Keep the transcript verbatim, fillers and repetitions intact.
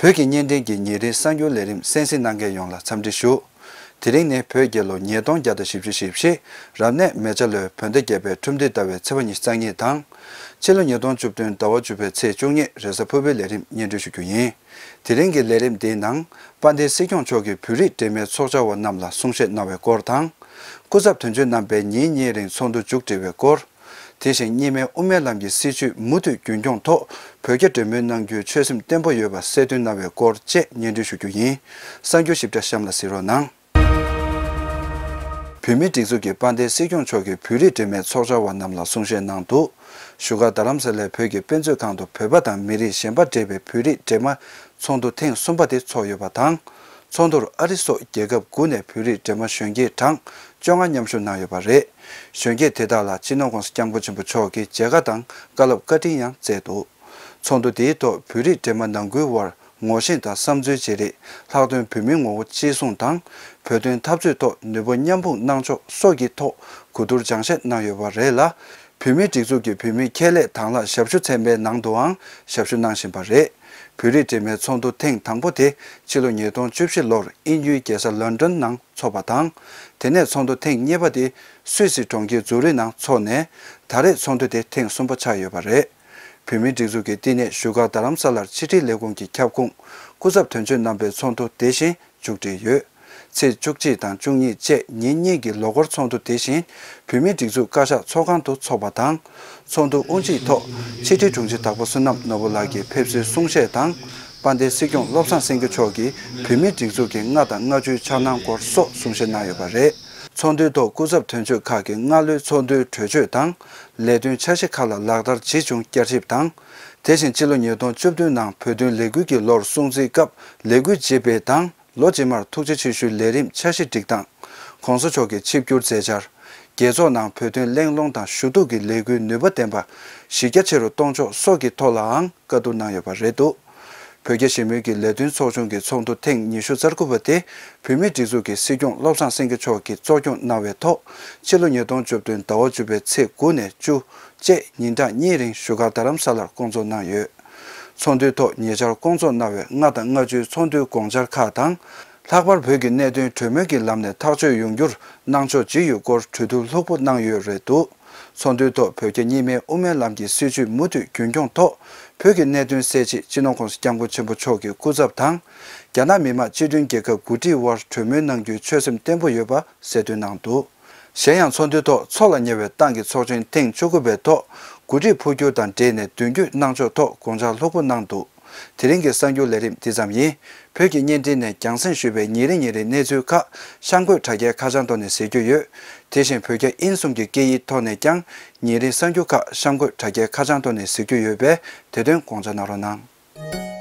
བོད་ཀྱི་བརྙན་འཕྲིན་གྱི་ཉིན་རེའི་གསར་འགྱུར་ལས་རིམ་གསན་གཟིགས་གནང་མཁན་ཡོངས་ལ་འཚམས་འདྲི་ཞུ། དེ་རིང་ནི་བོད་རྒྱལ་ལོ་ཉིས་སྟོང་བརྒྱ་དང་བཞི་བཅུ་ཞེ་བཞི། རབ་གནས་མེ་བྱ་ལོའི་བོད་ཟླ་བརྒྱད་པའི་ཁྲུམས་སྟོད་ཟླ་བའི་ཚེས་པ་ཉི་ཤུ་རྩ་གཉིས་དང་། ཕྱི་ལོ་ཉིས་སྟོང་བཅུ་བདུན་ཟླ་བ་བཅུ་པའི་ཚེས་བཅུ་གཉིས་རེས་གཟའ་ཕུར་བུའི་ལས་རིམ་སྙན་སྒྲོན་ཞུ་རྒྱུ་ཡིན། དེ་རིང་གི་ལས་རིམ་འདིའི་ནང་། དཔལ་ལྡན་སྲིད་སྐྱོང་མཆོག་གིས་བོད་རིགས་འབྲེལ་མོལ་ཚོགས་བཅར་བ་རྣམས་ལ་གསུང་བཤད་གནང་བའི་སྐོར་དང་། སྐུ་ཚབ་དོན་གཅོད་རྣམ་པས་ཉིན་གཉིས་རིང་ཚོགས་འདུ་མཇུག་སྒྲིལ་བའི་སྐོར། དེ་བཞིན་གཉིས་སྨན་དབུ་མའི་ལམ་གྱི་སྲིད་བྱུས་མུ་མཐུད་རྒྱུན་འཁྱོངས་ཐོག་བོད་རྒྱ་འབྲེལ་མོལ་གནང་རྒྱུའི་ཆོད་སེམས་བརྟན་པོ་ཡོད་པ་གསལ་སྟོན་གནང་བའི་སྐོར་བཅས་སྙན་སྒྲོན་ཞུ་རྒྱུ་ཡིན། གསར་འགྱུར་ཞིབ་ཕྲ་གཤམ་ལ་གཟིགས་རོགས་གནང་། བོད་མིའི་སྒྲིག་འཛུགས་ཀྱིས་དཔལ་ལྡན་སྲིད་སྐྱོང་མཆོག་གིས་བོད་རིགས་འབྲེལ་མོལ་ཚོགས་བཅར་བ་རྣམས་ལ་གསུང་བཤད་གནང་འདུག་བཞུགས་སྒར་རྡ་རམ་ས་ལའི་བོད་ཀྱི་དཔེ་མཛོད་ཁང་དུ་བོད་པ་དང་མི་རིགས་གཞན་པ་འབྲེལ་བའི་བོད་རིགས་འབྲེལ་མོལ་ཚོགས་འདུ་ཐེངས་གསུམ་པ་དེ་འཚོགས་ཡོད་པ་དང་། ཚོགས་འདུར་ཨ་རི་སོགས་རྒྱལ་ཁབ་དགུ་ནས་བོད་རིགས་འབྲེལ་མོལ་གཞོན་སྐྱེས་གྲངས་བཅོ་ལྔ་མཉམ་ཞུགས་གནང་ཡོད་པ་རེད། གཞོན་སྐྱེས་དེ་དག་ལ་སྤྱི་ནོར་༸གོང་ས་༸སྐྱབས་མགོན་ཆེན་པོ་མཆོག་གིས་མཇལ་ཁ་དང་བཀའ་སློབ་བཀའ་དྲིན་ཡང་བསྩལ་འདུག་ཚོགས་འདུ་དེའི་ཐོག་བོད་རིགས་འབྲེལ་མོལ་ནང་ཁུལ་དབར་ངོ་ཤེས་དང་བསམ་ཚུལ་བརྗེ་རེས། ལྷག་དོན་བོད་མིའི་ངོ་བོ་གཅེས་སྲུང་དང་། བོད་དོན་འཐབ་རྩོད་ཐོག་ནུས་པ་མཉམ་སྤུངས་གནང་ཕྱོགས་སོགས་ཀྱི་ཐོག་གོ་བསྡུར་སྦྱང་བཤད་གནང་ཡོད་པ་རེད་ལ། བོད་མིའི་སྒྲིག་འཛུགས་ཀྱི་བོད་མིའི་ཁྱད་ལས་དང་བླངས་ཞབས་ཞུ་ཚན་པའི་ནང་དུའང་ཞབས་ཞུ་གནང་བཞིན་པ་རེད། བོད་རིགས་འབྲེལ་མོལ་ཚོགས་འདུ་ཐེངས་དང་པོ་དེ་ཕྱི་ལོ་ཉིས་སྟོང་བཅུ་བཞི་ལོར་དབྱིན་ཡུལ་རྒྱལ་ས་ལོན་ཌོན་ནང་འཚོགས་པ་དང་། དེ་ནས་ཚོགས་འདུ་ཐེངས་གཉིས་པ་དེ་སུད་སི་གྲོང་ཁྱེར་ཛུ་རིག་ནང་འཚོགས་ནས། ད་རེས་ཚོགས་འདུ་དེ་ཐེངས་གསུམ་པ་ཆགས་ཡོད་པ་རེད། བོད་མིའི་སྒྲིག་འཛུགས་ཀྱི་བསྟི་གནས་བཞུགས་སྒར་རྡ་རམ་ས་ལར་ཕྱི་དྲིལ་ལས་ཁུངས་ཀྱི་ཁྱབ་ཁོངས་སྐུ་ཚབ་དོན་གཅོད་རྣམ་པའི་ཚོགས་འདུ་དེ་བཞིན་མཇུག་སྒྲིལ་ཡོད། ཚེས་བཅུ་གཅིག་དང་བཅུ་གཉིས་བཅས་ཉིན་གཉིས་ཀྱི་ལོ་འཁོར་ཚོགས་འདུ་དེ་བཞིན་བོད་མིའི་སྒྲིག་འཛུགས་བཀའ་ཤག་ཚོགས་ཁང་དུ་འཚོགས་པ་དང་། ཚོགས་འདུ་དབུ་འབྱེད་ཐོག་ཕྱི་དྲིལ་དྲུང་ཆེ་དྭགས་པོ་བསོད་ནམས་ནོར་བུ་ལགས་ཀྱིས་ཕེབས་བསུའི་གསུང་བཤད་དང་། དཔལ་ལྡན་སྲིད་སྐྱོང་བློ་བཟང་སེང་གེ་མཆོག་གིས་བོད་མིའི་སྒྲིག་འཛུགས་ཀྱི་ལྔ་དང་ལྔ་བཅུའི་འཆར་སྣང་སྐོར་སོགས་གསུང་བཤད་གནང་ཡོད་པ་རེད། ཚོགས་འདུའི་ཐོག་སྐུ་ཚབ་དོན་གཅོད་ཁག་གིས་སྔ་ལོའི་ཚོགས་འདུའི་གྲོས་ཆོད་དང་། ལས་དོན་འཆར་གཞི་ཁག་ལ་ལག་བསྟར་ཇི་བྱུང་བསྐྱར་ཞིབ་དང་། དེ་བཞིན་ཕྱི་ལོ་ཉིས་སྟོང་བཅུ་བདུན་ནང་བོད་དོན་ལས་འགུལ་གྱི་ལོར་སྲུང་བརྩིའི་སྐབས་ལས་འགུལ་ཇི་སྤེལ་དང་། ལོ་རྗེས་མར་ཐུགས་རྗེ་ཆེ་ཞུའི་ལས་རིམ་འཆར་གཞི་སྒྲིག་སྟངས། ༸གོང་ས་མཆོག་གི་ཆིབས་བསྒྱུར་མཛད་འཆར། རྒྱལ་ཚོགས་ནང་བོད་དོན་གླེང་སློང་དང་ཞུ་གཏུག་གི་ལས་འགུལ་ནུས་པ་ལྡན་པ་གཞི་རྒྱ་ཆེ་རུ་གཏོང་ཕྱོགས་སོགས་ཀྱི་ཐོག་ལའང་བཀའ་བསྡུར་གནང་ཡོད་པ་རེད་འདུག་བོད་རྒྱ་ཞི་མོལ་གྱི་ལས་དོན་ཚོགས་ཆུང་གི་ཚོགས་འདུ་ཐེངས་ཉི་ཤུ་རྩ་དགུ་པ་དེ་བོད་མིའི་སྒྲིག་འཛུགས་ཀྱི་སྲིད་སྐྱོང་བློ་བཟང་སེང་གེ་མཆོག་གིས་གཙོ་སྐྱོང་གནང་བའི་ཐོག་ཕྱི་ལོ་ཉིས་སྟོང་བཅུ་བདུན་ཟླ་བ་བཅུ་པའི་ཚེས་དགུ་ནས་བཅུ་བཅས་ཉིན་གྲངས་གཉིས་རིང་བཞུགས་སྒར་རྡ་རམ་ས་ལར་བསྐོང་ཚོགས་གནང་ཡོད། ཚོགས་འདུའི་ཐོག་ཉེ་ཆར་བསྐོང་ཚོགས་གནང་བའི་ལྔ་དང་ལྔ་བཅུའི་ཚོགས་འདུའི་དགོངས་འཆར་ཁག་དང་། ལྷག་པར་བོད་ཀྱི་གནད་དོན་གྲོས་མོལ་གྱི་ལམ་ནས་ཐག་གཅོད་ཡོང་རྒྱུར་གནང་ཕྱོགས་ཇི་ཡོད་སྐོར་གྲོས་བསྡུར་ལྷུག་པོ་གནང་ཡོད་རེད་འདུག་ཚོགས་འདུའི་ཐོག་བོད་རྒྱ་གཉིས་སྨན་དབུ་མའི་ལམ་གྱི་སྲིད་བྱུས་མུ་མཐུད་རྒྱུན་འཁྱོངས་ཐོག་བོད་ཀྱི་གནད་དོན་སེལ་ཆེད་སྤྱི་ནོར་༸གོང་ས་༸སྐྱབས་མགོན་ཆེན་པོ་མཆོག་གི་སྐུ་ཚབ་དང་། རྒྱ་ནག་མི་དམངས་སྤྱི་མཐུན་རྒྱལ་ཁབ་འགོ་ཁྲིད་དབར་གྲོས་མོལ་གནང་རྒྱུའི་ཆོད་སེམས་བརྟན་པོ་ཡོད་པ་གསལ་སྟོན་གནང་འདུག་གཞན་ཡང་ཚོགས་འདུའི་ཐོག་འཚོགས་ལ་ཉེ་བའི་ཏང་གི་ཚོགས་ཆེན་ཐེངས་བཅུ་དགུ་པའི་ཐོག་འགོ་ཁྲིད་འཕོ་འགྱུར་དང་འབྲེལ་ནས་མདུན་སྐྱོད་གནང་ཕྱོགས་ཐོག་དགོངས་འཆར་ལྷུག་པོ་གནང་འདུག་དེ་རིང་གི་གསར་འགྱུར་ལས་རིམ་འདི་ཙམ་ཡིན། བོད་ཀྱི་བརྙན་འཕྲིན་ནས་རྒྱང་སྲིང་ཞུས་པའི་ཉིན་རེ་ཉིན་རེའི་གནས་ཚུལ་ཁག་གཤམ་འཁོད་དྲ་རྒྱའི་ཁ་བྱང་ཐོག་ནས་གཟིགས་རྒྱུ་ཡོད། དེ་བཞིན་བོད་རྒྱ་དབྱིན་གསུམ་གྱི་སྐད་ཡིག་ཐོག་ནས་ཀྱང་ཉིན་རེའི་གསར་འགྱུར་ཁག་གཤམ་འཁོད་དྲ་རྒྱའི་ཁ་བྱང་ཐོག་ནས་གཟིགས་རྒྱུ་ཡོད་པས་དེ་དོན་དགོངས་འཇགས་གནང་རོགས་གནང་།